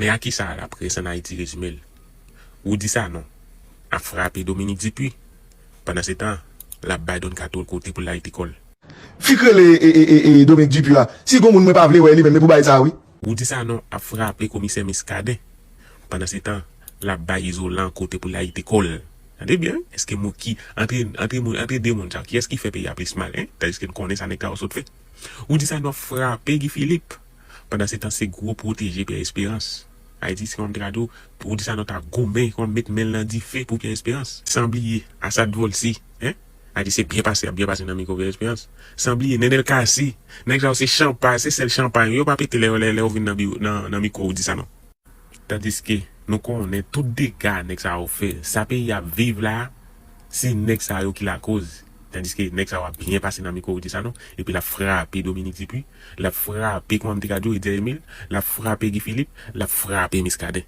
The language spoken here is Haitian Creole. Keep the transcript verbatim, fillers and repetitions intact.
Men a kisa l ap rès ann Ayiti rezime l? Roudy Sanon ap frape Dominique Dupuy. Pandan se tan, l ap bay Don Kato kote pou l arete kò l. Fi k rele e, e, e, e, Dominique Dupuy a. Si gon moun mwen pa vle wè li menm, e pou bagay sa a wi. Roudy Sanon ap frape komisè Muscadin. Pandan se tan, l ap bay Izolan kote pou l arete kò l. Tande byen wi, èske moun ki, antre, antre, moun, antre de moun sa, kiyès ki fè peyi a plis mal, en? Tandiske n konnen sa nèg sa yo sot fè. Roudy Sanon ap frape Guy Philippe. Pandan se tan, se gwo pwoteje Pierre Espérance. Ayiti, se kòm te ka di w, Roudy Sanon ta goumen, kòm met men l nan dife pou Pierre Espérance. San bliye, Assad Volcy, en? Ayiti, se byen pase, ap byen pase nan mikwo Pierre Espérance. San bliye, Nenel Cassy, nèg sa yo se chanpay, se sèl chanpay yo pa pete lè, lè, lè yo vin nan, nan, nan mikwo Roudy Sanon. Tandiske, nou konnen tout dega nèg sa yo fè, sa peyi ap viv la, se nèg sa yo ki lakoz. Tandiske nèg sa yo ap byen pase nan mikwo Roudy Sanon, epi l ap frape Dominique Dupuy, l ap frape, kòman m te ka di w, Edzer Emile, l ap frape Guy Philippe, l ap frape Muscadin.